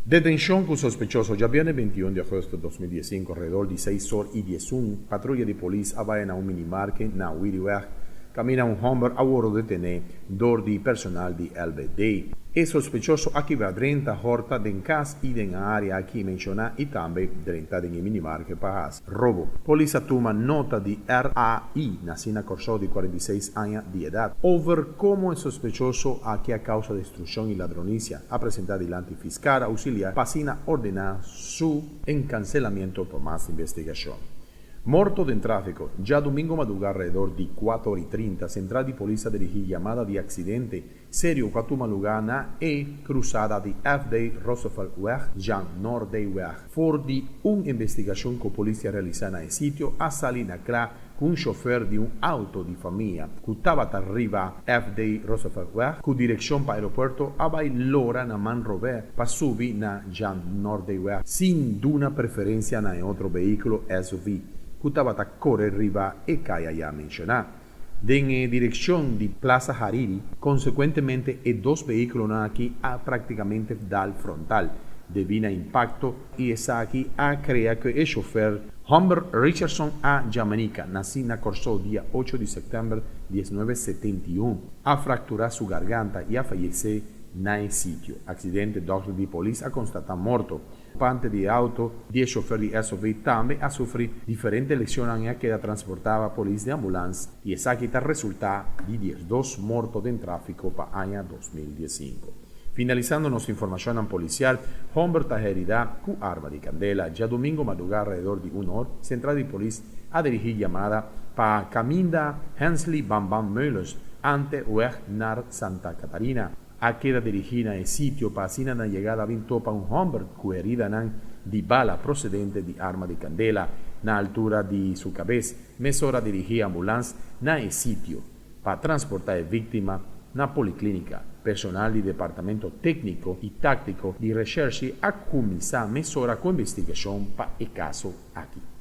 Detenshon ku sospechoso. Djabièrnè 21 di augustus 2015 alrededor di 6:11, patruya di polis a bai na un minimarket na Wiriweg, kaminda un hòmber a wòrdu detené dor di personal di LBD. E sospechoso a kibra drenta hòrta den kas i den área aki menshoná i tambe drenta den e minimarket pa hasi robo. Polis a tuma nota di RAI, nasí na Kòrsou di 46 aña di edat. Over komo e sospechoso aki a kousa destrukshon i ladronisia, a presentá dilanti fiskal ousiliar pa asina ordená su enkanselamentu pa mas investigashon. Morto den tráfiko. Djadumingu madrugá alrededor di 4:30, sentral di polis a dirigí yamada di aksidente serio ku a tuma lugá na e krusada di FD Rooseveltweg, Jan Noordeyweg. For di un investigashon ku polis a realisá na e sitio a sali na kla ku un shofer di un outo di famia ku tabata riba FD Rooseveltweg ku direkshon pa aeropuerto a bai lora na man robes pa subi na Jan Noordeyweg sin duna preferensia na e otro vehíkulo SUV ku tabata kore riba e kaya ya menshoná den e direkshon di Plaza Hariri. Konsekuentemente, e dos vehíkulonan aki a práktikamente dal frontal debí na impakto i esaki a krea ku e shofer hòmber Richardson A. Jamanica, nasí na Kòrsou dia 8 di sèptèmber 1971, a frakturá su garganta i a fayesé na e sitio. Aksidente. Dòkter di polis a konstatá morto. Okupante di outo di e shofer di SUV tambe a sufri diferente leshon i a keda transportá pa polis di ambulans i esaki ta resultá di 12 morto den tráfiko pa aña 2015. Finalisando nos informashon polisial, hòmber ta heridá ku arma di kandela. Djadumingu madrugá alrededor di 1 or, sentral di polis a dirigí yamada pa kaminda Hensley Bambam Meulens ante weg naar Santa Catarina. A keda dirigí na e sitio pa asina na yegada bin topa un hòmber ku heridanan di bala prosedente di arma di kandela na altura di su kabes. Mesora a dirigí ambulans na e sitio pa transportá e víktima na poliklínika. Personal di departamento tékniko i táktiko di reshèrshi a kuminsá mesora ku investigashon pa e kaso aki.